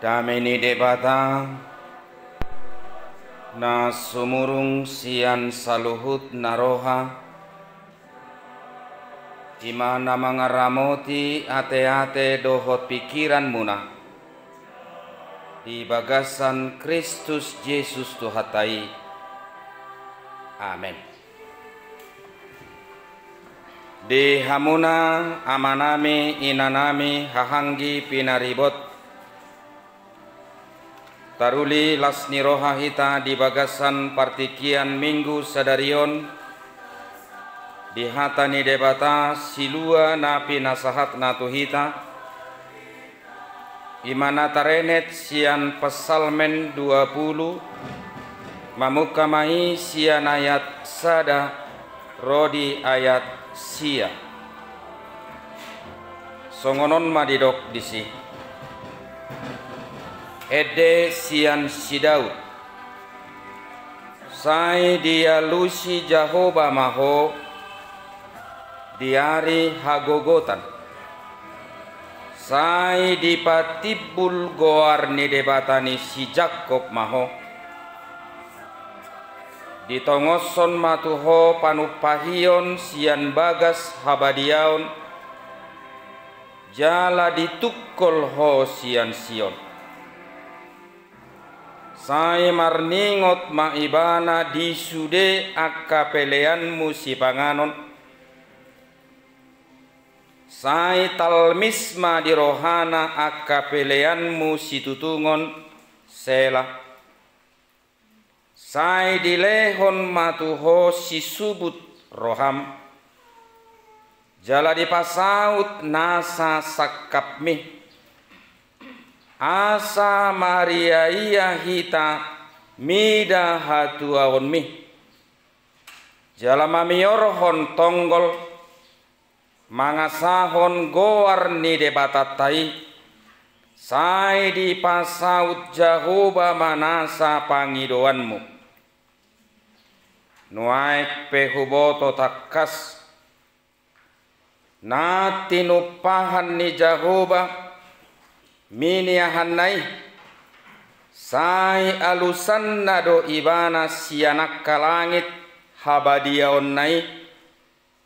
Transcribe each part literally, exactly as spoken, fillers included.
Dame ni Debata, na sumurung sian saluhut na roha, i ma na mangaramoti ateate dohot pingkiranmuna di bagasan Kristus Jesus Tuhanta i. Amen. Di hamuna amanami, inanami, hahaanggi pinaribot, taruli las ni roha hita di bagasan partingkian Minggu sadari on, di hata ni Debata silua na pinasahatna tu hita, i ma na tarenet sian Psalmen dua pulu, mamungka ma i sian ayat sada ro di ayat sia. Songon on ma didok disi. Ende sian si Daud. Sai dialusi Jahowa ma ho di ari hagogotan. Sai dipatimbul goar ni Debata ni si Jakkob ma ho. Ditongoshon ma tu ho panumpahion sian bagas habadiaon, jala ditungkol ho sian Sion. Sai marningot ma Ibana di sude angka peleanmu sipanganon, sai talmis ma di rohana angka peleanmu situtungon. Sela. Sai dilehon ma tu ho sisubut roham, jala dipasaut nasa sangkapmi, asa mariaia hita mida hatuaonmi, jala mamiorhon tonggol, mangasahon goar ni Debatanta i. Sai dipasaut Jahowa ma nasa pangidoanmu. Nuaeng pe huboto tangkas na tinumpahan ni Jahowa miniahanna i, sai alusanna do Ibana sian angka langit habadiaonna i,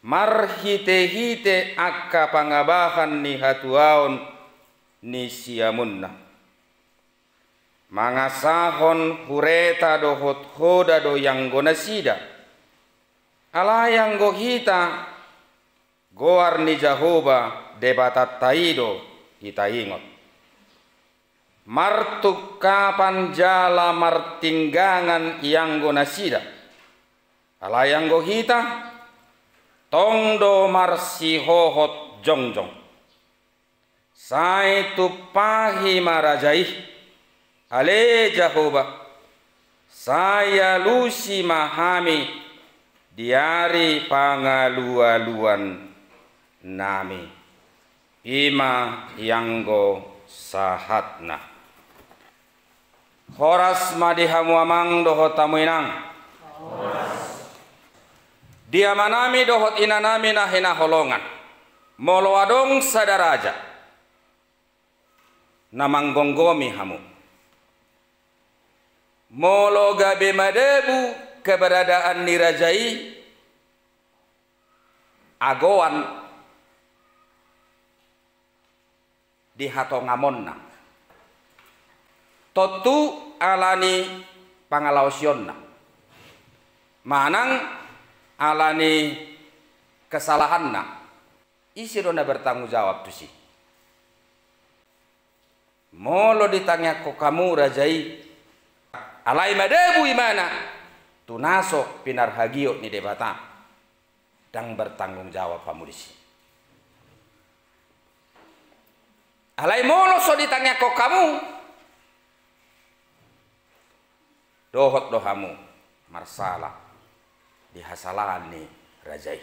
marhitehite angka pangabahan ni hatuaon ni siamunna. Mangasahon hureta dohot hoda do ianggo nasida. Alai anggo hita, goar ni Jahowa Debatanta i do hita ingot. Martungkapan jala martinggangan ianggo nasida. Alai anggo hita, tong do marsihohot jongjong. Sai tumpahi ma raja i, ale Jahowa, sai alusi ma hami di ari pangalualuannami. I ma ianggo sahatna. Horas ma di hamu amang dohot hamu inang. Di amanami dohot inanami na hinaholongan. Molo adong sada raja na manggomgomi hamu, molo gabe madabu keberadaan ni raja i, agoan di hatongamonna. Tontu ala ni pangalaosionna manang ala ni kesalahanna. Ise do na bertanggung jawab tusi? Molo ditangiangkon hamu raja i, alai madabu imana tu na so pinarhagiot ni Debata, ndang bertanggung jawab hamu disi. Alai molo so ditangiangkon hamu, dohot do hamu marsala di hasalahan ni raja i.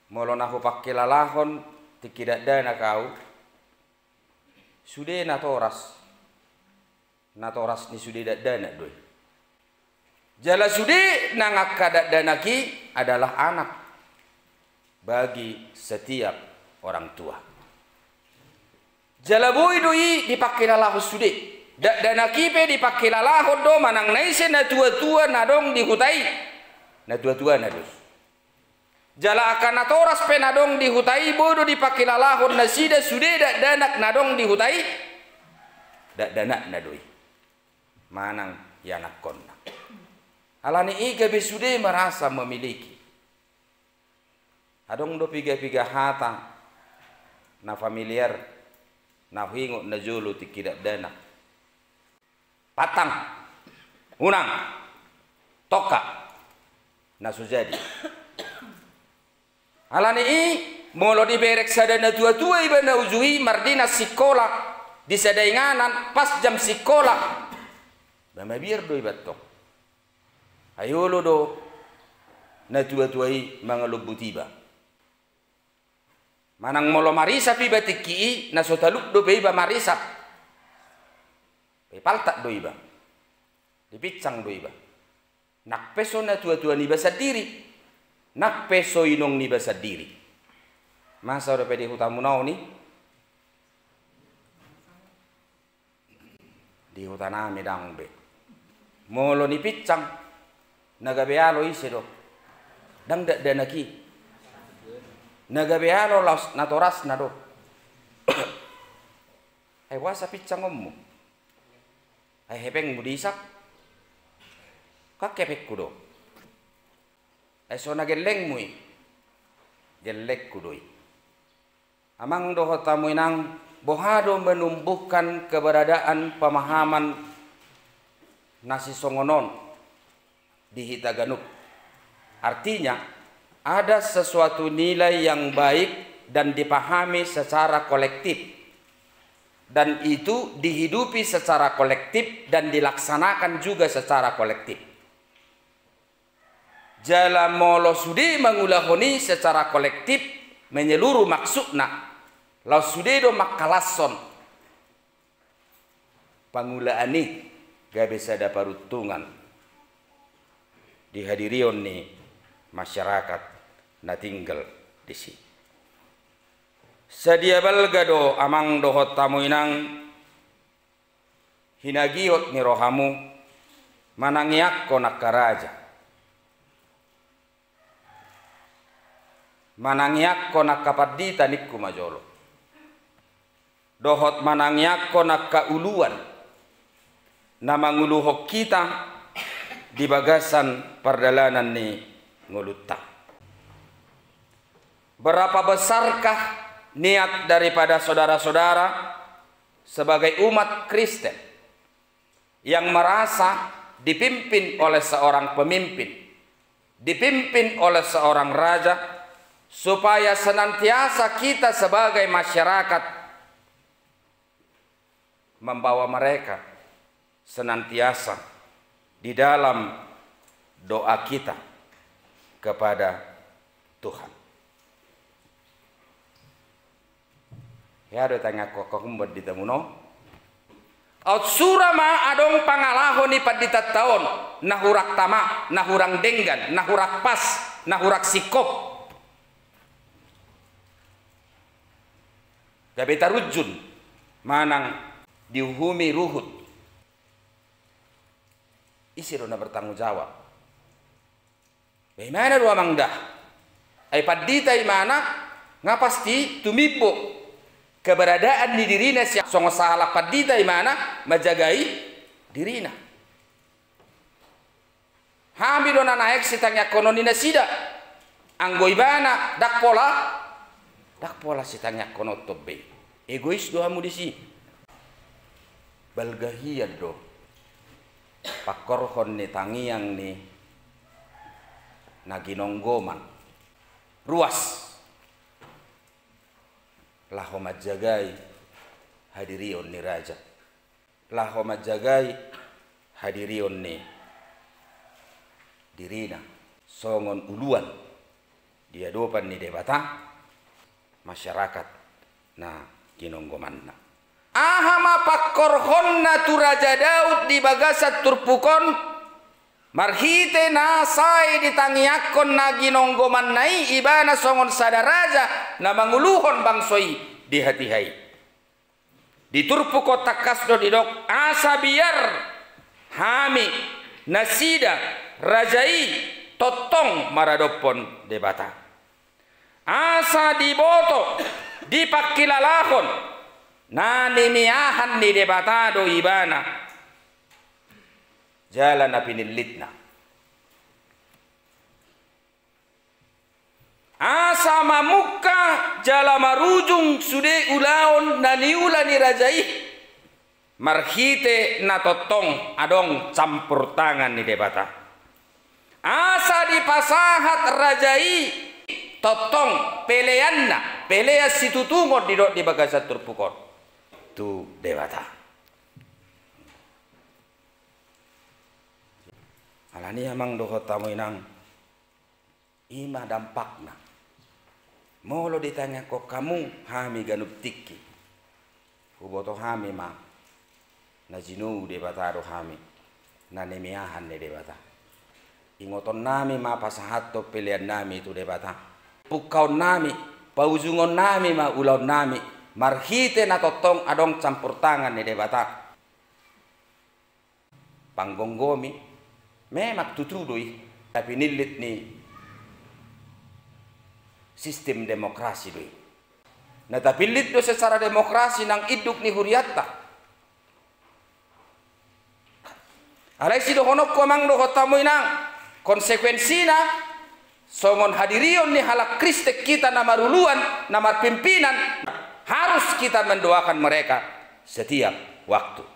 Molo na hupangkilalahon tingki dakdanak ahu, sude natoras, natoras ni sude dakdanak do i. Jala sude nang angka dakdanak i adalah anak bagi setiap orang tua. Jala boi do i dipangkilalahon sude. Dakdanak i pe dipangkilalahon do manang na ise natuatua na adong di huta i. Natuatuana do i. Jala angka natoras pe na adong di huta i boi do dipangkilalahon nasida sude dakdanak na adong di huta i. Dakdanakna do i. Manang ianakkonna. Alani i gabe sude merasa memiliki. Adong do piga-piga hata na familiar, na huingot najolo tingki dakdanak. Pantang, unang, tongka, na so jadi. Alani i, molo diberek sada natuatua iba na uju i mardinas sikola di sada inganan pas jam sikola, ba mabiar do iba tong. Ai olo do natuatua i mangalombut iba. Manang molo marisap iba tingki i, na so talup dope iba marisap. Pe paltak do iba. Dipinsang do iba. Nang pe so natuatua niba sandiri. Nang pe so inong niba sandiri. Masa dope di hutamuna on i? Di hutanami ndang be. Molo nipinsang, na gabe alo ise do? Ndang dakdanak i. Na gabe alo laos natorasna do. Ai boasa pinsangonmu? Ai hepengmu diisap? Kan hepengku do. Ai so na gellengmu i? Gellengku do i. Amang dohot hamu inang, boha do menumbuhkan keberadaan pemahaman na sisongon on di hita ganup? Artinya, ada sesuatu nilai yang baik dan dipahami secara kolektif, dan itu dihidupi secara kolektif dan dilaksanakan juga secara kolektif. Jala molo sude mangulahon i secara kolektif, menyeluruh maksudna, laos sude do mangkalashon pangulaan i gabe sada paruntungan di hadirion ni masyarakat na tinggal disi. Sadia balga do amang dohot hamu inang, hinagihot ni rohamu manangiangkon angka raja, manangiangkon angka pandita ningku ma jolo, dohot manangiangkon angka uluan na manguluhon hita di bagasan pardalanan ni ngolunta. Berapa besarkah niat daripada saudara-saudara sebagai umat Kristen yang merasa dipimpin oleh seorang pemimpin, dipimpin oleh seorang raja, supaya senantiasa kita sebagai masyarakat membawa mereka senantiasa di dalam doa kita kepada Tuhan. Ia do tangiangkon hamu pandita muna. Aut sura ma adong pangalaho ni panditanta on, na hurang tama, na hurang denggan, na hurang pas, na hurang singkop. Gabe tarunjun manang diuhumi ruhut. Ise do na bertanggung jawab? Ba imana do amang da. Ai pandita imana, nga pasti tumimbo keberadaan ni dirina sian songon sahalak pandita imana manjagai dirina. Hami do na naeng sitangiangkonon ni nasida. Anggo ibana ndang pola, ndang pola sitangiangkononton be. Egois do hamu disi. Balga hian do pangkorhon ni tangiang ni na ginonggoman ruas laho manjagai hadirion ni raja, laho manjagai hadirion ni dirina songon uluan di adopan ni Debata masyarakat na ginonggomanna. Aha ma pangkorhonna tu Raja Daud di bagasan turpuk on? Marhite na sai ditangiangkon na ginonggomanna i, ibana songon sada raja na manguluhon bangso i di hatiha i. Di turpuk on tangkas do didok, asa biar hami nasida raja i tongtong maradophon Debata. Asa diboto, dipangkilalahon, na nimiahan ni Debata do ibana, jala na pinillitna. Asa mamungka jala marujung sude ulaon na niula ni raja i, marhite na tongtong adong campur tangan ni Debata. Asa dipasahat raja i tongtong peleanna, pelean situtungon didok di bagasan turpuk on, tu Debata. Alani amang dohot hamu inang, i ma dampakna. Molo ditangiangkon hamu hami ganup tingki, huboto hami ma na jinou Debata do hami, na nimiahan ni Debata. Ingotonnami ma pasahathon peleannami tu Debata. Pungkaonnami, paujungonnami ma ulaonnami, marhite na tongtong adong campur tangan ni Debata. Panggomgomi, memang tutu do i, na pinillit ni sistem demokrasi do i. Na tapillit do secara demokrasi nang induk ni hurianta. Alai sidohononku amang dohot hamu inang, konsekuensina songon hadirion ni halak Kristen hita na maruluan, na marpimpinan, harus kita mendoakan mereka setiap waktu.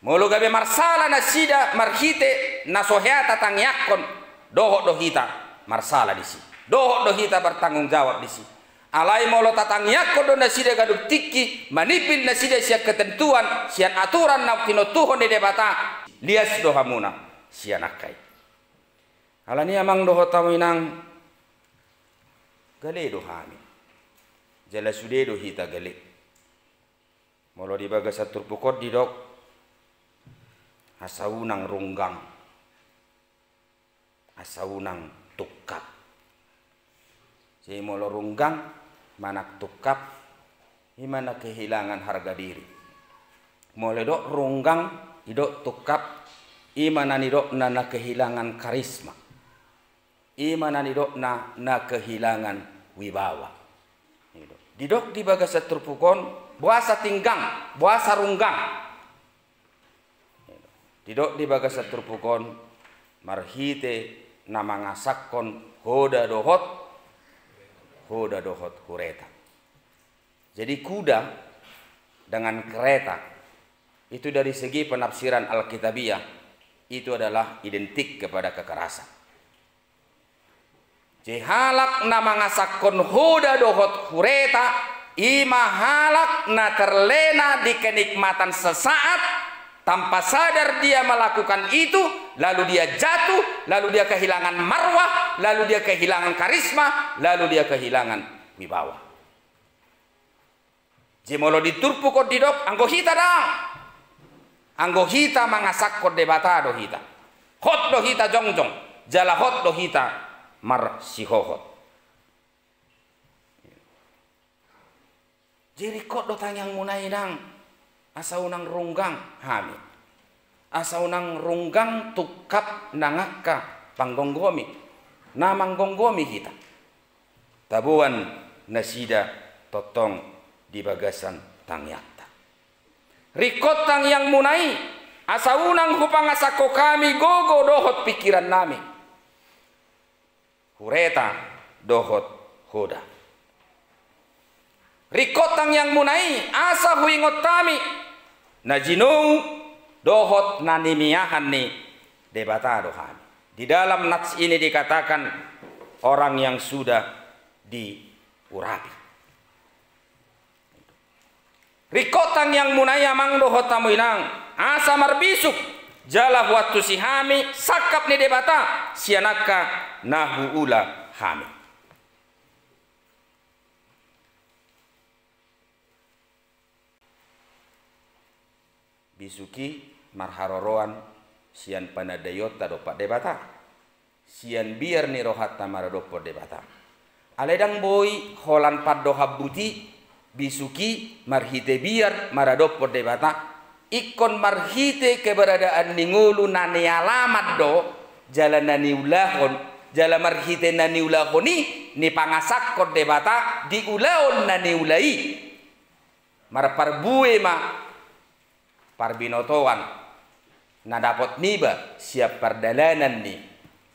Molo gabe marsala nasida marhite na so hea tatangiangkon, dohot do hita marsala disi, dohot do hita bertanggung jawab disi. Alai molo tatangiangkon do nasida ganup tingki, manipil nasida sian ketentuan, sian aturan na tinontuhon ni Debata, lias do hamuna sian angka i. Alani amang dohot hamu inang, gale do hami, jala sude do hita gale. Molo di bagasan turpuk on didok, asa unang runggang, asa unang tungkap. Jadi molo runggang manang tungkap, i ma na kehilangan harga diri. Molo didok runggang, didok tungkap, i ma na nidokna na kehilangan karisma. I ma na nidokna na kehilangan wibawa. Didok di bagasan turpuk on, boasa tinggang, boasa runggang. Didok di bagasan turpuk on, marhite na mangasahon hoda dohot, hoda dohot hureta. Jadi kuda dengan kereta itu dari segi penafsiran Alkitabiah itu adalah identik kepada kekerasan. Jadi halak na mangasahon hoda dohot hureta, i ma halak na terlena di kenikmatan sesaat, tanpa sadar dia melakukan itu, lalu dia jatuh, lalu dia kehilangan marwah, lalu dia kehilangan karisma, lalu dia kehilangan wibawa. Jadi molo di turpuk on didok, anggo hita ndang. Anggo hita mangasahon Debata do hita. Hot do hita jongjong, jala hot do hita marsihohot. Jadi ringkot do tangiangmuna i nang, asa unang runggang hami. Asa unang runggang tungkap nang angka panggomgomi, na manggomgomi hita. Taboan nasida tongtong di bagasan tangiangta. Ringkot tangiangmuna i, asa unang hupangasahon hami gogo dohot pingkirannami. Hureta dohot hoda. Ringkot tangiangmuna i, asa huingot hami na jinou dohot na nimiahan ni Debata do hami. Di dalam nats ini dikatakan orang yang sudah diurapi. Ringkot tangiangmuna i amang dohot hamu inang, asa marbisuk jala huantusi hami sangkap ni Debata sian angka na huula hami. Bisuk i marharoroan sian panandaionta dompak Debata, sian biar ni rohanta maradophon Debata. Alai ndang boi holan pandohan buti Bisuk i marhite biar maradophon Debata, ingkon marhite keberadaan ni ngolu na nialaman do, jala na niulahon, jala marhite na niulahon i, nipangasahon Debata di ulaon na niula i. Marparbue ma parbinotoan na dapot niba sian pardalanan ni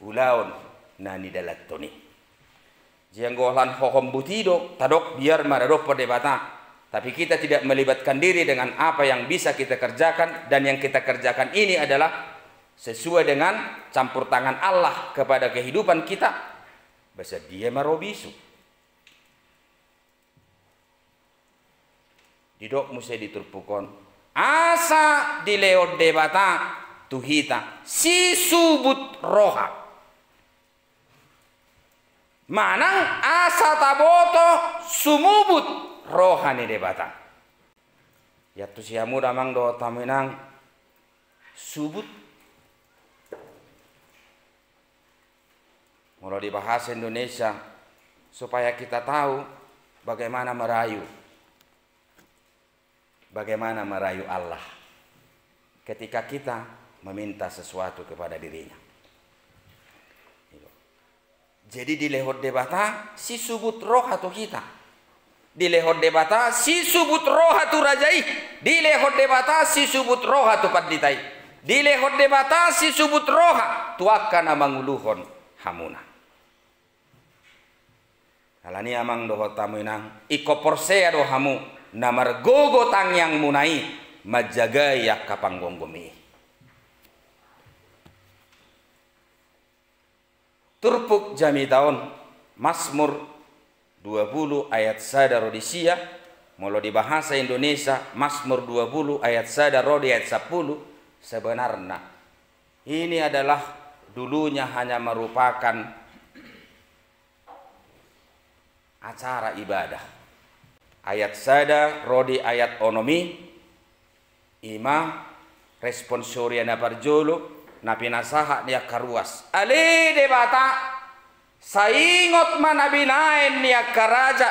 ulaon na nidalanhon i. Jadi anggo holan hohom buti do tadok biar maradophon Debata, tapi kita tidak melibatkan diri dengan apa yang bisa kita kerjakan, dan yang kita kerjakan ini adalah sesuai dengan campur tangan Allah kepada kehidupan kita, basa dia ma ro bisuk. Didok muse di turpuk on, asa dilehon Debata tu hita sisubut roha. Manang asa taboto sumubut roha ni Debata. Ia tu si hamu damang dohot hamu inang, subut. Molo di bahasa Indonesia, supaya kita tahu bagaimana merayu, bagaimana merayu Allah ketika kita meminta sesuatu kepada dirinya. Jadi dilehon Debata sisubut roha tu hita. Dilehon Debata sisubut roha tu raja i. Dilehon Debata sisubut roha tu pandita i. Dilehon Debata sisubut roha tu angka na manguluhon hamuna. Alani amang dohot hamu inang, ingkon porsea do hamu na margogo tangiangmuna i manjagai angka panggomgomi i. Turpuk jamita on, Mazmur dua puluh ayat sada ro di sia. Molo di bahasa Indonesia, Mazmur dua puluh ayat sada ro di ayat sampulu. Sebenarna ini adalah dulunya hanya merupakan acara ibadah. Ayat sada ro di ayat onom i, i ma responsoria na parjolo na pinasahat ni angka ruas. Ale Debata, sai ingot ma na binahen ni angka raja,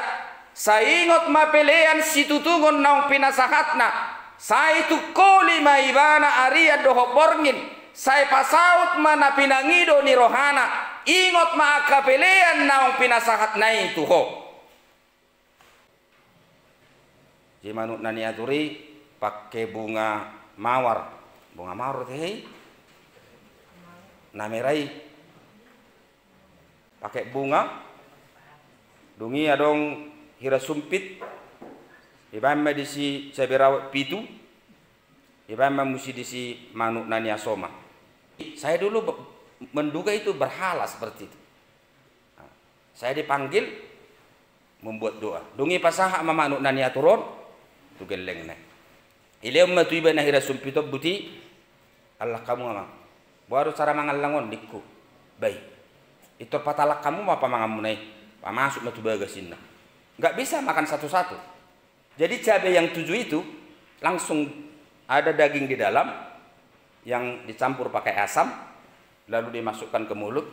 sai ingot ma pelean situtungon naung pinasahatna, sai tungkoli ma ibana arian dohot borngin, sai pasaut ma na pinangido ni rohana, ingot ma angka pelean naung pinasahatna i tu Ho. Jadi manuk na niatur i pake bunga mawar. Bunga mawar do tehe i. Na mera i. Pake bunga. Dung i adong hira sumpit. Dibaen ma disi cabe rawit pitu. Dibaen ma muse disi manuk na niasoma. Saya dulu be-, menduga itu berhala seperti itu. Nah, saya dipanggil membuat doa. Dung i pasahat ma manuk na niatur on tu gellengna i. Dilehon ma tu iba na hira sumpit on buti, allang hamu amang. Boha do cara mangallang on, ningku. Baik. Pintor patallang hamu ma pamanganmuna i. Pamasuk ma tu bagas inna. Nggak bisa makan satu-satu. Jadi cabe yang tujuh itu langsung ada daging di dalam yang dicampur pakai asam, lalu dimasukkan ke mulut,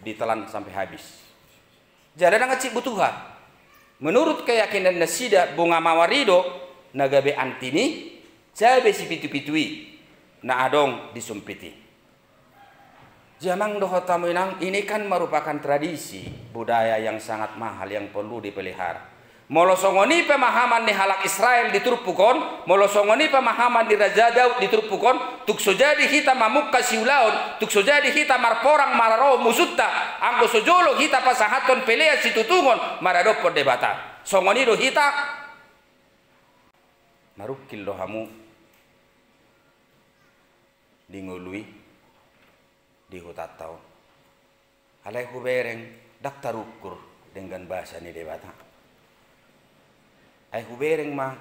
ditelan sampai habis. Jala ndang hansit butuha. Menurut keyakinan nasida, bunga mawar i do na gabe anti ni cabe sipitu-pitu i na adong di sumpit i. Jadi amang dohot hamu inang, ini kan merupakan tradisi budaya yang sangat mahal yang perlu dipelihara. Molo songon i pemahaman ni halak Israel di turpuk on, molo songon i pemahaman ni Raja Daud di turpuk on, tung so jadi hita mamungka siulaon, tung so jadi hita marporang mararo musunta, anggo so jolo hita pasahathon pelean situtungon maradophon Debata. Songon i do hita. Marungkil do hamu di ngolu i, di hutanta on. Alai hubereng ndang tarungkil denggan basa ni Debata. Ai hubereng ma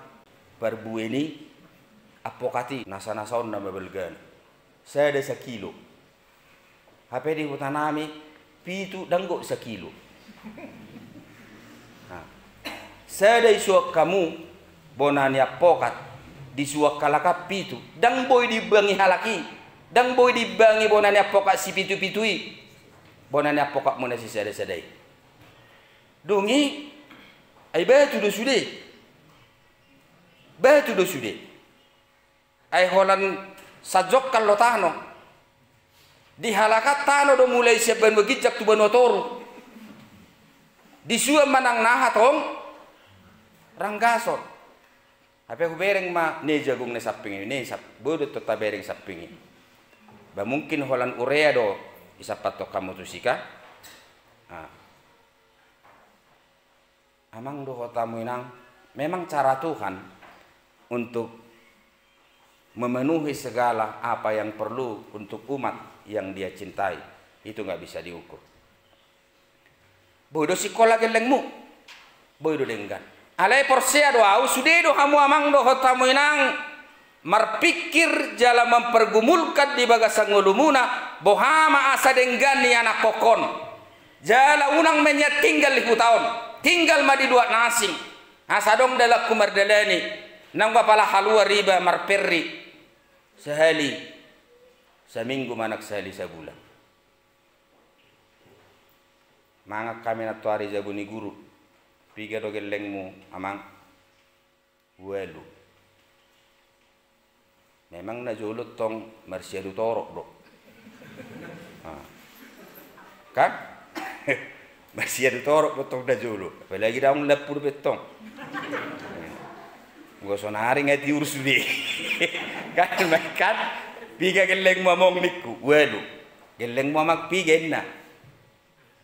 parbue ni apokat i, nasa-nasa on nama balgana. Sada sakilo. Hape di hutanami pitu ndang gok sakilo. Nah, sada isuan hamu bona ni apokat, disuan halak an pitu, ndang boi diimbangi halak i, ndang boi diimbangi bona ni apokat sipitu-pitu i, bona ni apokatmuna sisada-sada i. Dung i, ai batu do sude. Batu do sude. Ai holan sajongkal do tano. Dihalakan tano do mulai sian banua ginjang tu banua toru. Disuan ma nang naha tong ranggason. Hape hubereng ma, ne jagung na samping i, ne sap-, boi do tong tabereng samping i. Ba mungkin holan urea do isampathon hamu tusi, kan? Ah. Amang dohot hamu inang, memang cara Tuhan untuk memenuhi segala apa yang perlu untuk umat yang Dia cintai, itu nggak bisa diukur. Boi do singkola gellengmu, boi do denggan. Alai porsea do ahu, sude do hamu amang dohot hamu inang marpingkir jala mempergumulkan di bagasan ngolumuna, boha ma asa denggan ni anakkon on. Jala unang ma nian tinggal di huta on, tinggal ma di luat na asing. Asa adong dalanhu mardalani, nang apala haluar iba marperri sahali saminggu manang sahali sabulan. Mangan hami nantoari jabu ni guru. Piga do gellengmu, amang? Ualu. Memang na jolo tong marsiadu torop do. Ah. Kan? Marsiadu torop do tong na jolo. Apalagi daong lampu dope tong. Enggo sonari nga tiur sude. Kan, kan? Piga gellengmu amang ningku? Ualu. Gellengmu amang piga inna?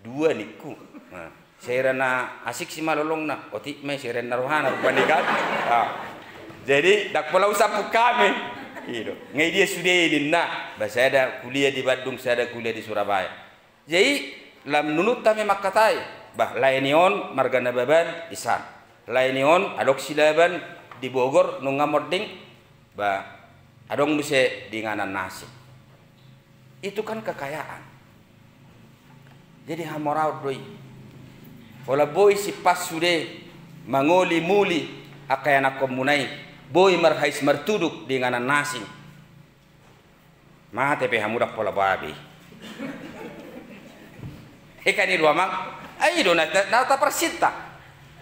Dua ningku. Nah, sera na asik si malolongna, otik ma i sera na rohana rupani kan. Ah. Jadi ndang pola husampung hami. I do. Nga i dia sude ninna, ba sada kuliah di Bandung, sada kuliah di Surabaya. Jadi lam nunut hami mangkatai, bah, lae ni on marga Nababan, isan. Lae ni on adong Silaban di Bogor, nunga monding, bah, adong muse di inganan na asing. Itu kan kekayaan. Jadi hamoraon do i. Holan boi simpas sude mangoli muli angka ianakkonmuna i, boi marhais martuduk di inganan na asing. Mate pe hamu ndang pola boha be. He kan i do amang. Ai i do na, na, na taparsinta.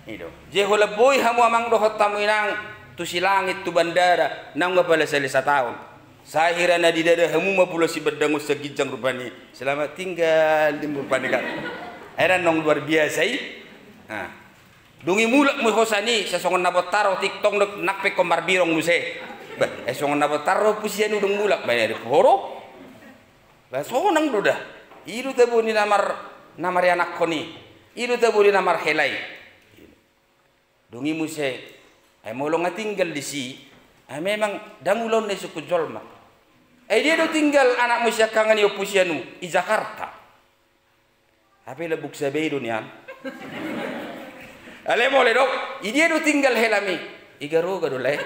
I do. Jadi holan boi hamu amang dohot hamu inang tu Silangit tu bandara, nang apala sahali sataon. Sai hira na didada hamu ma pulo Sibandang on sian ginjang rupani. Selamat tinggal di rupani kan. Ai ndang naung luar biasa i. Nah. Dung i mulak ma i hosan i, sai songon na bontar otik tong do, nang pe ingkon marbirong muse. Bah, eh, songon na bontar do pusian i dung mulak, bah, ni ari pohoro. Bah, sonang do da. I do tabo ni na mar-, na marianakhon i. I do tabo ni na marhela i. Dung i muse, ai molo nga tinggal disi, ai memang ndang ulaonna i sungkun jolma. Ai dia do tinggal anakmu siangkangan i, ompu sianu, i Jakarta. Hape lambung sabe i do nian. Alai molo didok, i dia do tinggal helami? I Garoga do lae.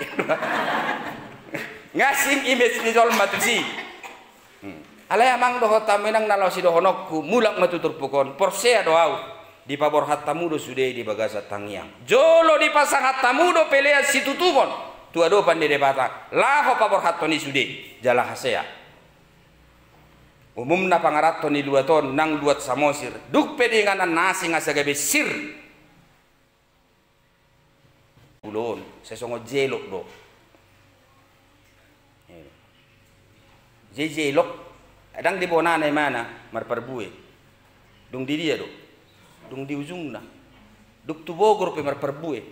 Nga asing image ni jolma tusi. Hmm. Alai amang dohot hamu inang na laho sidohononku, mulak ma tu turpuk on, porsea do ahu, dipaborhat hamu do sude di bagasan tangiang. Jolo dipasahat hamu do pelean situtungon tu adopan ni Debata, laho paborhathon i sude, jala hasea. Umumna pangaranto ni luat on nang luat Samosir, dung pe di inganan na asing asa gabe sir. Ulaon, sai songon jelok do. Jadi jelok, ndang di bonana imana marparbue. Dung di dia do? Dung di ujungna. Dung tu Bogor pe marparbue.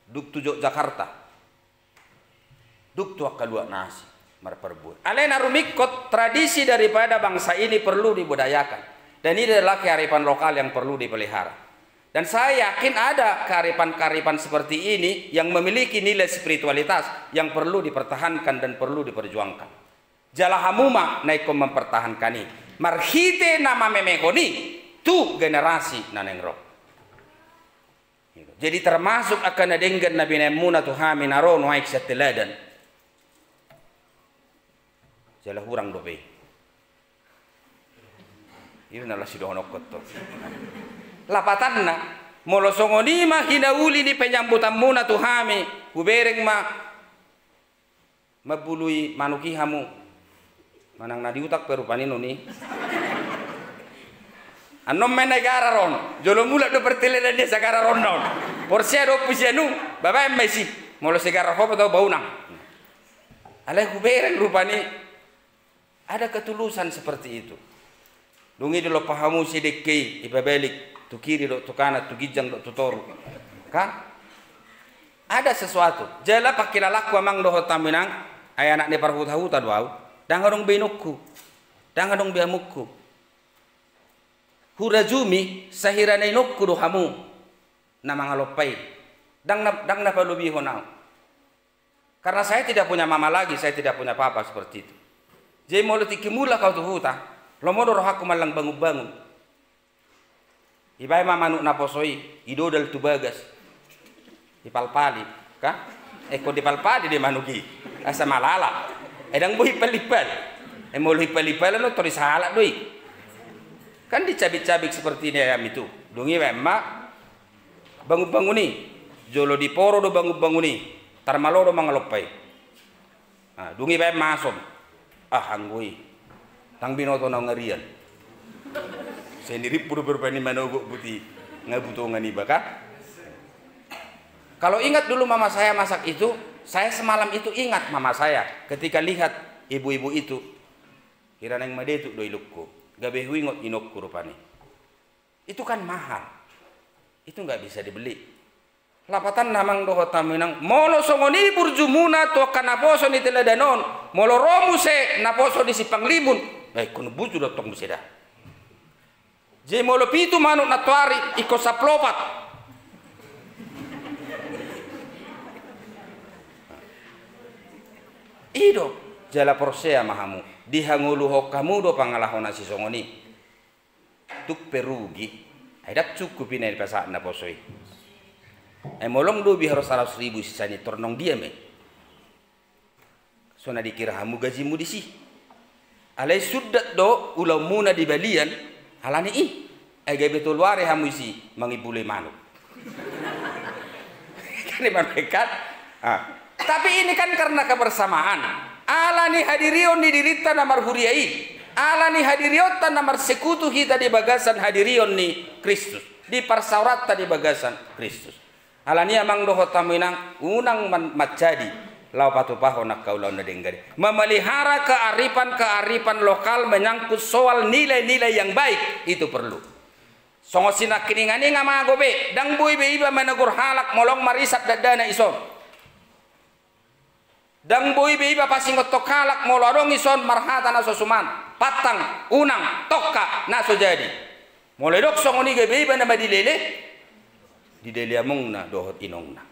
Dung tu Jogjakarta. Dung tu angka luat na asing marparbue. Alai na rumingkot, tradisi daripada bangsa ini perlu dibudayakan. Dan ini adalah kearifan lokal yang perlu dipelihara. Dan saya yakin ada kearifan-kearifan seperti ini yang memiliki nilai spiritualitas yang perlu dipertahankan dan perlu diperjuangkan. Jala hamu ma na ingkon mempertahankan i marhite na mamemehon i tu generasi na naeng ro. Jadi termasuk angka na denggan na binaenmuna tu hami na ro nuaeng sian teladan. Jala hurang dope i. I do na laho sidohononku tong. Lapatanna, molo songon i ma hinauli ni penyambutanmuna tu hami, hubereng ma mambului manuk i hamu. Manang na di utak pe rupani non i. Annon ma i na i Garar on. Jolo mulak do perteledan dia sagarar on non. Porsea do ompu sianu, babaen ma i si. Molo sigarar ho pe tau ba unang. Alai hubereng rupani ada ketulusan seperti itu. Dung i dilompa hamu si dengke i, ibalik tu kiri dohot tu kanan, tu ginjang dohot tu toru. Kan? Ada sesuatu. Jala pangkilalangku amang dohot hamu inang, ai anak ni parhutahuta do au. Ndang adong be inongku. Ndang adong be amongku. Hurajumi sahira na inongku do hamu na mangalompa i. Ndang na, ndang na palobihon au. Karena saya tidak punya mama lagi, saya tidak punya papa seperti itu. Jadi molo tingki mulak au tu huta, lomo do rohangku manang bangun-bangun. Ibaen ma manuk naposo i, idodal tu bagas. Dipalpali, kan? Eh, ingkon dipalpali do manuk i. Asa malala. Eh, ndang boi ipal-ipal. Eh, molo ipal-ipal, no, tor disahalak do i. Kan dicabik-cabik seperti ini ayam itu. Dung i baen ma bangun-bangun i. Jolo diporo do bangun-bangun i. Tar malo do mangalompa i. Ah, dung i baen ma asom. Ah, anggo i. Ndang binoto naung arian. Sai nirimpu do pe rupani manogot buti. Nga butongan iba, kan? Kalau ingat dulu mama saya masak itu, saya semalam itu ingat mama saya ketika lihat ibu-ibu itu. Hira naeng madetuk do ilungku. Gabe huingot inongku rupani. Itu kan mahal. Itu nggak bisa dibeli. Lapatanna amang dohot hamu inang, molo songon i burjumuna tu angka naposo ni teladan on, molo ro muse naposo di Simpang Limun, eh, ingkon burju do tong muse da. Jadi molo pitu manuk nantoari, ingkon sampulu opat. I do, jala porsea ma hamu, dihangoluhon hamu do pangalaho na sisongon i. Tung pe rugi, ai ndang cukup i na dipasahat naposo i. Ai molo lobi haroa saratus ribu sisaan i, tor naung dia ma i? So na dikira hamu gajimu disi. Alai sundat do ulaonmuna di balian, alani i. Ai gabe tolu ari hamu disi mangimbuloi manuk. Kan i ma, kan? Ah. Tapi ini kan karena kebersamaan. Alani hadirion ni dirinta na marhuria i. Alani hadirionta na marsekutu hita di bagasan hadirion ni Kristus. Di parsaoranta di bagasan Kristus. Alani i amang dohot hamu inang, unang man-, manjadi laho patupahon angka ulaon na denggan i. Memelihara kearifan-kearifan lokal menyangkut soal nilai-nilai yang baik itu perlu. Songon sinangkiningan i nga mago be, ndang boi be iba manegur halak molo adong marisap dakdanak dison. Ndang boi be iba pasingothon halak molo adong dison marhata na so suman, pantang, unang, tongka, na so jadi. Molo didok songon i gabe iba na madilele, dilele amongna dohot inongna.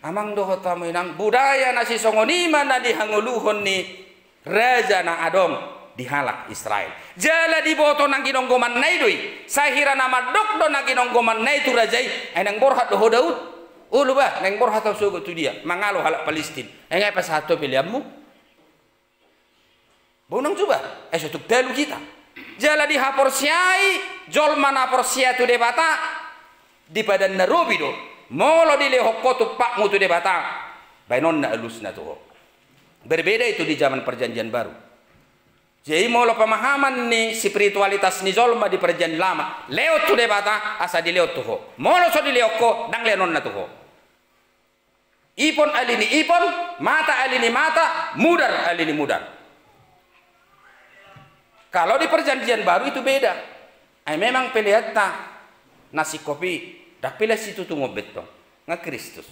Amang dohot hamu inang, budaya na sisongon i ma na dihangoluhon ni raja na adong di halak Israel. Jala diboto na ginonggomanna i do i, sai hira na mandok do na ginonggomanna i tu raja i, ai naeng borhat do ho Daud? Olo bah, naeng borhat au sogot tu dia, mangalo halak Palistin. Ai nga pasahat ho peleanmu? Boi unang tuba, ai so tung talu hita. Jala dihaporseai jolma na porsea tu Debata, di padan na robi do, molo dilehon ho tumpakmu tu Debata, baenonna alusna tu ho. Berbeda itu di zaman Perjanjian Baru. Jadi molo pemahaman ni spiritualitas ni jolma di Perjanjian Lama, lehon tu Debata asa dilehon tu ho. Molo so dilehon ho, ndang lehononna tu ho. Ipon ali ni ipon, mata ali ni mata, mudar ali ni mudar. Kalau di Perjanjian Baru itu beda. Ai memang peleanta na singkop i, ndang pelean situtungon be tong, nga Kristus.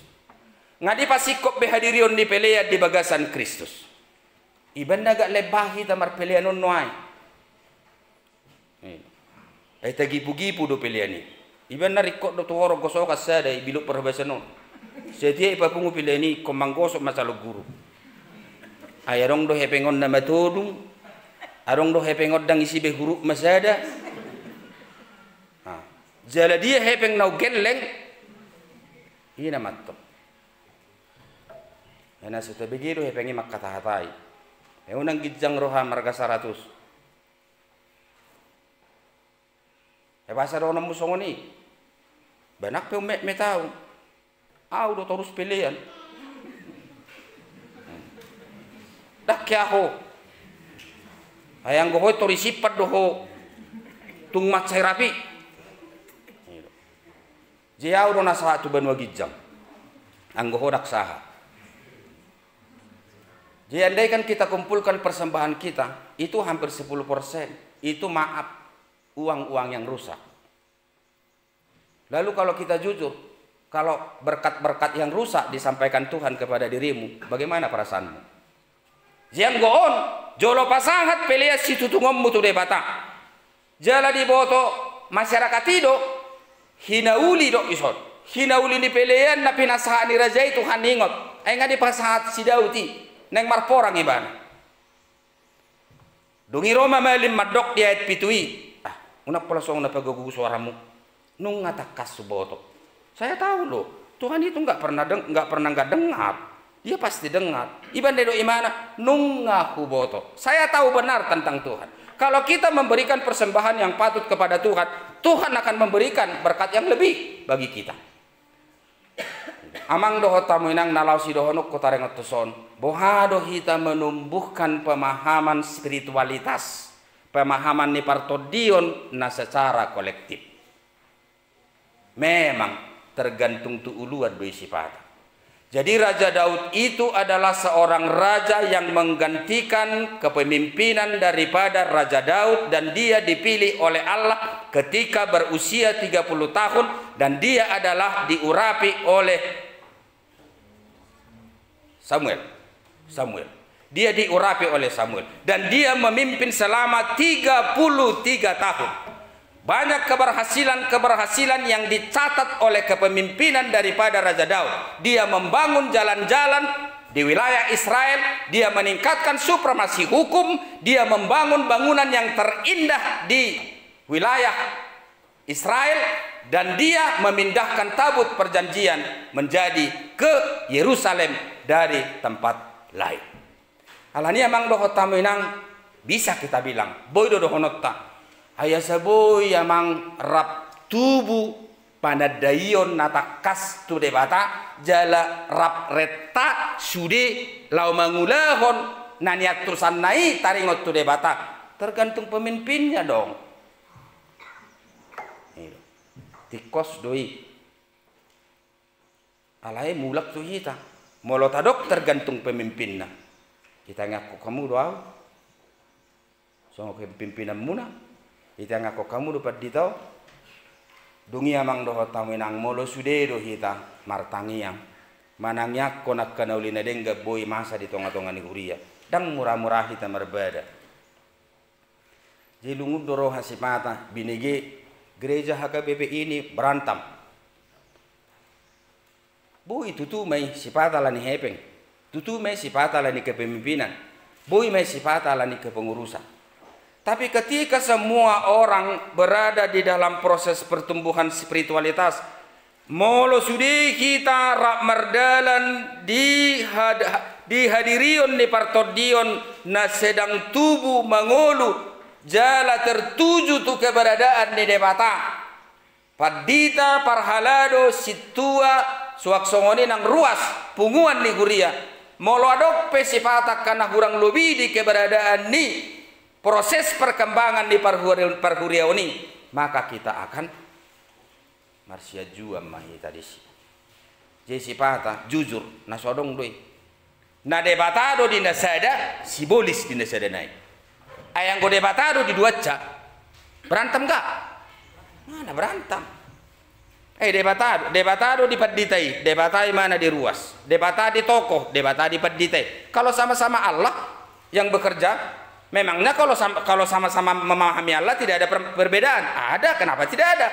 Nga dipasingkop be hadirion ni pelean di bagasan Kristus. Iba na agak lebah hita marpelean on nuaeng. Ai tagipugipu do pelean i. Iba na ringkot do tu horong gosokan sada i, bilok parhobasan on. Sadia ipapungu pelean i, ingkon manggosok ma calon guru. Ai adong do hepeng on na matodung. Adong do hepeng on ndang isi be hurufna sada. Jala dia hepeng naung gelleng? I na mantong. Ai na so tabege do hepeng i mangkatahatai. Ai unang ginjang roha marga saratus. Ai boasa dohononmu songon i? Ba nang pe ummetmet au. Au do torus pelean. Ndang hea ho. Ai anggo ho i tor disimpan do ho. Tung mansai rap i. Jadi au do na sahat tu banua ginjang. Anggo ho ndang sahat. Jadi andaikan kita kumpulkan persembahan kita, itu hampir sepuluh persen. Itu maaf, uang-uang yang rusak. Lalu kalau kita jujur, kalau berkat-berkat yang rusak disampaikan Tuhan kepada dirimu, bagaimana perasaanmu? Jadi anggo on, jolo pasahat pelean situtungonmu tu Debata. Jala diboto masyarakat i do, hinauli do dison. Hinauli ni pelean na pinasahat ni raja i Tuhan ingot. Ai nga dipasahat si Daud i, naeng marporang ibana. Dung i ro ma malim mandok di ayat pitu i, ah, unang pola songon na pagogo soaramu. Nunga tangkas huboto. Saya tahu loh, Tuhan itu nggak pernah deng-, nggak pernah nggak dengar. Dia pasti dengar. Iban do imana, nunga huboto. Saya tahu benar tentang Tuhan. Kalau kita memberikan persembahan yang patut kepada Tuhan, Tuhan akan memberikan berkat yang lebih bagi kita. Amang dohot hamu inang na laho sidohononku taringot tuson, boha do hita menumbuhkan pemahaman spiritualitas, pemahaman ni partondion na secara kolektif. Memang tergantung tu uluan do i sipata. Jadi Raja Daud itu adalah seorang raja yang menggantikan kepemimpinan daripada Raja Daud dan dia dipilih oleh Allah ketika berusia tiga puluh tahun dan dia adalah diurapi oleh Samuel. Samuel. Dia diurapi oleh Samuel. Dan dia memimpin selama tiga puluh tiga tahun. Banyak keberhasilan-keberhasilan yang dicatat oleh kepemimpinan daripada Raja Daud. Dia membangun jalan-jalan di wilayah Israel, dia meningkatkan supremasi hukum, dia membangun bangunan yang terindah di wilayah Israel, dan dia memindahkan tabut perjanjian menjadi ke Yerusalem dari tempat lain. Alani amang dohot hamu inang, bisa kita bilang, boi do dohononta. Ai asa boi amang rap tubu panandaion na tangkas tu Debata, jala rap renta sude laho mangulahon na niantusanna i taringot tu Debata. Tergantung pemimpinnya dong. Tingkos do i. Alai mulak tu hita. Molo tadok tergantung pemimpinna. Hita ngiangkon hamu do au. Songon kepimpinanmuna. Hita ngiangkon hamu do pandita on. Dung i amang dohot hamu inang molo sude do hita martangiang. Manangiangkon angka na uli na denggan boi masa di tonga-tonga ni huria. Ndang mura-mura hita marbada. Jadi lungun do roha sipata, binege gereja H K B P ini berantem. Boi tutu ma i sipata alani hepeng, tutu ma i sipata alani kepemimpinan, boi ma i sipata alani kepengurusan. Tapi ketika semua orang berada di dalam proses pertumbuhan spiritualitas, molo sude hita rap mardalan di had-, di hadirion ni partondion na sedang tubu mangolu jala tertuju tu keberadaan ni Debata. Pandita, parhalado, sintua, suang songon i nang ruas, punguan ni huria. Molo adong pe sipata angka na hurang lobi di keberadaan ni proses perkembangan ni parhuri-, parhuriaon i, maka kita akan marsianjuan ma hita disi. Jadi sipata, jujur, na so adong do i. Na Debata do di na sada, sibolis di na sada nai. Ai anggo Debata do di duansa, berantem nggak? Mana berantem? Eh, Debata do, Debata do di pandita i, Debata i mana di ruas, Debata di tokoh, Debata di pandita i. Kalau sama-sama Allah yang bekerja, memangnya kalau sam-, kalau sama-sama memahami Allah tidak ada per-, perbedaan? Ada, kenapa tidak ada?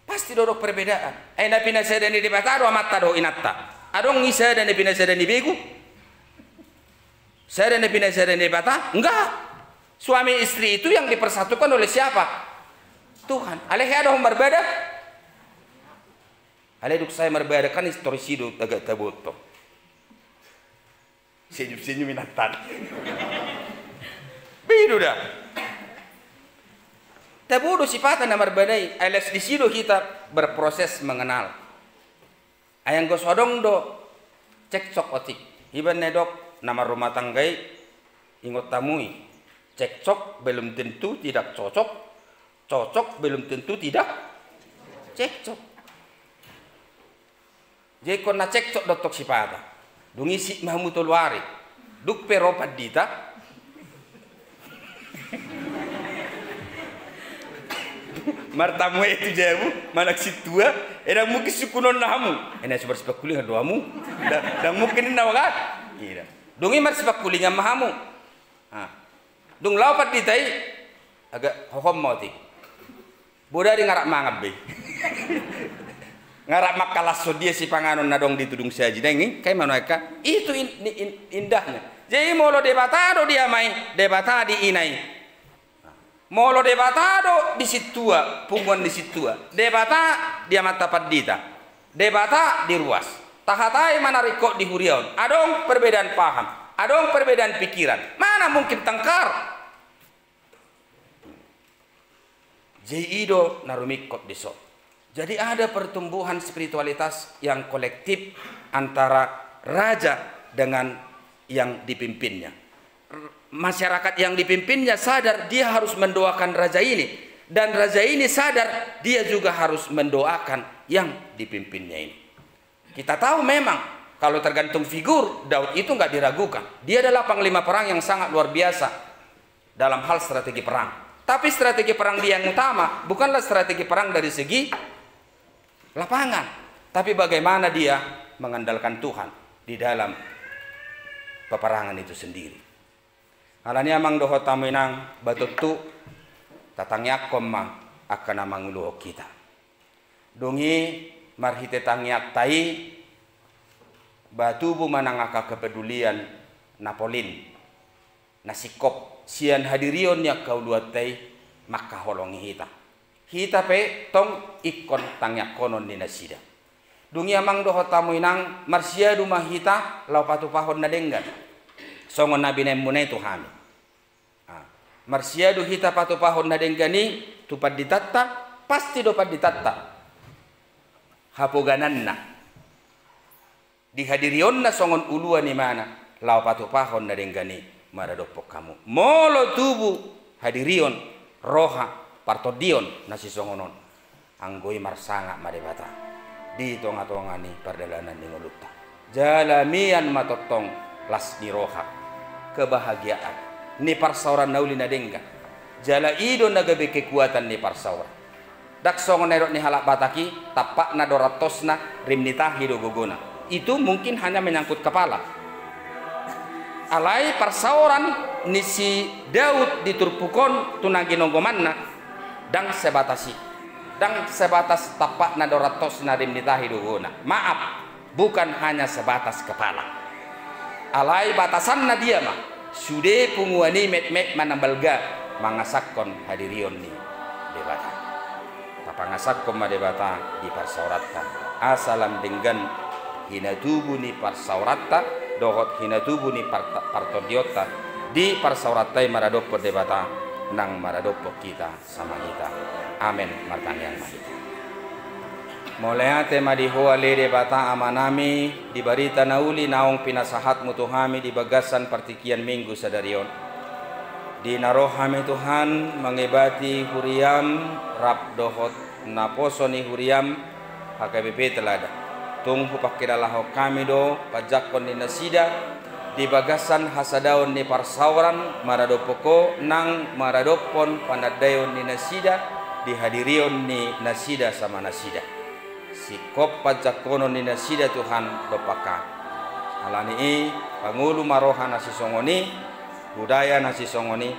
Pasti do adong perbedaan. Eh, na pinasada ni Debata do amanta dohot inanta. Adong i sada na pinasada ni begu? Sada na pinasada ni Debata? Enggak. Suami istri itu yang dipersatukan oleh siapa? Tuhan. Alai hea do ho marbada? Alai dung sae marbada kan i tor disi do agak taboto. Senyum-senyum inantan. Beda da. Tabo do sipata na marbada i, ai las disi do hita berproses mengenal. Ai anggo so adong do cekcok otik. Iba na didok na marrumah tangga i, ingot hamu i. Cekcok belum tentu tidak cocok, cocok belum tentu tidak. Cekcok. Jadi ingkon na cekcok do tong sipata. Dung i sip ma hamu tolu ari. Dung pe ro pandita. Martamu i tu jabu, manang sintua, eh, ndang mungkin sungkunonna hamu. Eh, na so marsipangkulingan do hamu. Ndang, ndang mungkin ninna ma kan? Iya. Dung i marsipangkulingan ma hamu. Ah. Dung laho pandita i, agak hohom ma otik. Bodari nga rap mangan be. Nga rap mangkalashon dia sipanganon na adong di tudung saji. Denggan i, kai manoeka. Itu in-, in-, indahnya. Jadi molo Debata do di ama i, Debata di ina i. Molo Debata do di sintua, punguan ni sintua. Debata di amanta pandita. Debata di ruas. Tahatai ma na ringkot di huria on. Adong perbedaan paham. Adong perbedaan pikiran. Mana mungkin tengkar? Jadi i do na rumingkot dison. Jadi ada pertumbuhan spiritualitas yang kolektif antara raja dengan yang dipimpinnya. Masyarakat yang dipimpinnya sadar dia harus mendoakan raja ini. Dan raja ini sadar dia juga harus mendoakan yang dipimpinnya ini. Kita tahu memang, kalau tergantung figur, Daud itu nggak diragukan. Dia adalah panglima perang yang sangat luar biasa dalam hal strategi perang. Tapi strategi perang dia yang utama bukanlah strategi perang dari segi lapangan, tapi bagaimana dia mengandalkan Tuhan di dalam peperangan itu sendiri. Alani i amang dohot hamu inang, ba tontu tatangiangkon ma angka na manguluhon hita. Dung i marhite tangiangta i, ba tubu ma nang angka kepedulian na polin, na singkop sian hadirion ni angka uluanta i mangkaholongi hita. Hita pe tong ingkon tangiangkonon ni nasida. Dung i amang dohot hamu inang, marsiadu ma hita laho patupahon na denggan. Songon na binahenmuna i tu hami. Ah, marsiadu hita patupahon na denggan i tu panditanta, pasti do panditanta hapogananna di hadirionna songon uluan imana laho patupahon na denggan i maradophon hamu. Molo tubu hadirion, roha, partondion na sisongon on, anggo i marsangap ma Debata di tongatonga ni pardalanan ni ngolunta. Jala mian ma tongtong las ni roha, kebahagiaan ni parsaoran na uli na denggan. Jala i do na gabe kekuatan ni parsaoran. Ndang songon na nidok ni halak Batak i, tampakna do rantosna, rim ni tahi do gogona. Itu mungkin hanya menyangkut kepala. Alai parsaoran ni si Daud di turpuk on tu na ginonggomanna, ndang sebatas i. Ndang sebatas tampakna do rantosna, rim ni tahi do gogona. Maaf, bukan hanya sebatas kepala. Alai batasanna dia ma, sude punguan i metmet manang balga mangasahon hadirion ni Debata. Tapangasahon ma Debata di parsaoranta. Asa lam denggan hinatubu ni parsaoranta dohot hinatubu ni parta-, partondionta di parsaoranta i maradophon Debata nang maradophon hita. Sama hita. Amen. Martangiang ma hita. Mauliate ma di Ho ale Debata Amanami, di barita na uli naung pinasahatmu tu hami di bagasan partingkian Minggu sadari on. Di na ro hami Tuhan mangebati huriam rap dohot naposo ni huriam, H K B P Teladan. Tung hupangkilalahon hami do panjangkon ni nasida di bagasan hasadaon ni parsaoran maradophon Ho nang maradophon panandaion ni nasida di hadirion ni nasida sama nasida. Singkop panjangkonon ni nasida Tuhan dompak hami. Alani i, pangolu ma roha na sisongon i, budaya na sisongon i,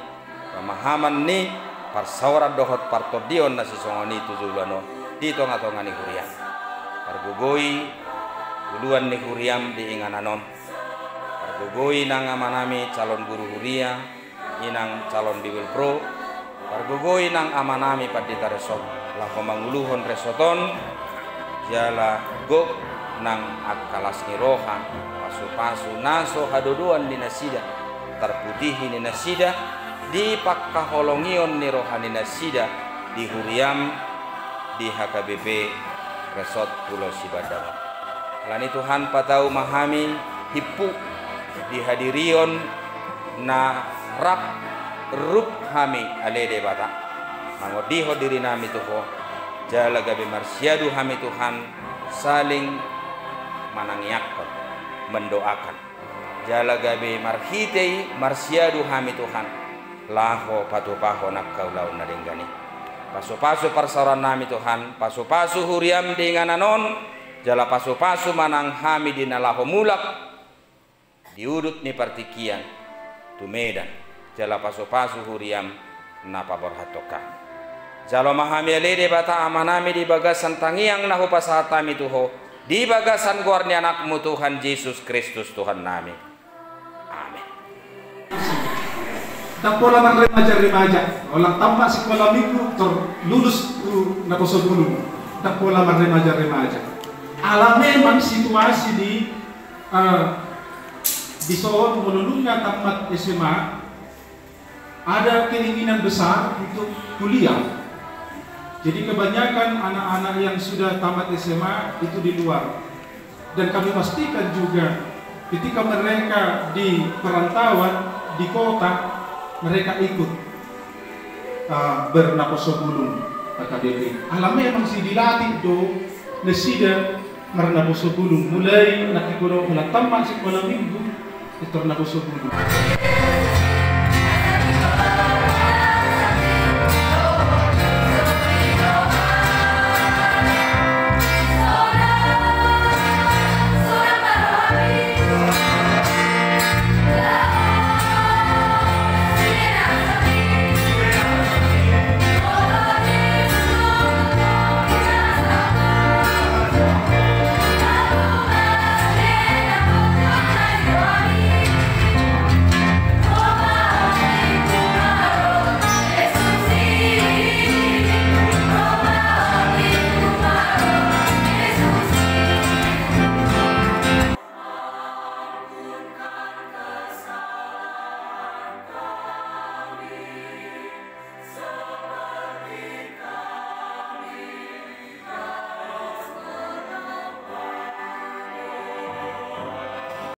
pemahaman ni parsaoran dohot partondion na sisongon i tu joloan on di tongatonga ni huriam. Pargogoi uluan ni huriam di inganan on. Pargogoi nang amanami calon guru huria, inang calon bibelvrouw. Pargogoi nang amanami pandita resort laho manguluhon resort on. Jala gok nang angka las ni roha, pasupasu na so hadodoan ni nasida, tarputihi ni nasida di pangkaholongion ni roha ni nasida di huriam di H K B P Resort Pulo Sibandang on. Alani Tuhan, patau ma hami himpu di hadirion na rap rup hami ale Debata, mangondihon dirinami tu Ho. Jala gabe marsiadu hami Tuhan, saling manangiangkon, mendoakan. Jala gabe marhite i marsiadu hami Tuhan, laho patupahon angka ulaon na denggan i. Pasupasu parsaoran nami Tuhan, pasupasu huriam di inganan on, jala pasupasu ma nang hami di na laho mulak di udut ni partingkian tu Medan, jala pasupasu huriam na paborhathon hami. Jalo ma hami ale Debata Ama nami di bagasan tangiang na hupasahat hami tu Ho, di bagasan goar ni Anakmu Tuhan Jesus Kristus Tuhan nami. Amen. Ndang pola marremaja-remaja, holan tamat sikola minggu tor lulus tu naposo bulung. Ndang pola marremaja-remaja. Ala memang situasi di eh, dison molo nunga tamat S M A, ada keinginan besar untuk kuliah. Jadi kebanyakan anak-anak yang sudah tamat S M A itu di luar. Dan kami pastikan juga ketika mereka di perantauan, di kota, mereka ikut ah, bernaposo bulung, H K B P. Ala memang si dilatih do nasida marnaposo bulung, mulai na hikola holan tamat sikola minggu, tor naposo bulung.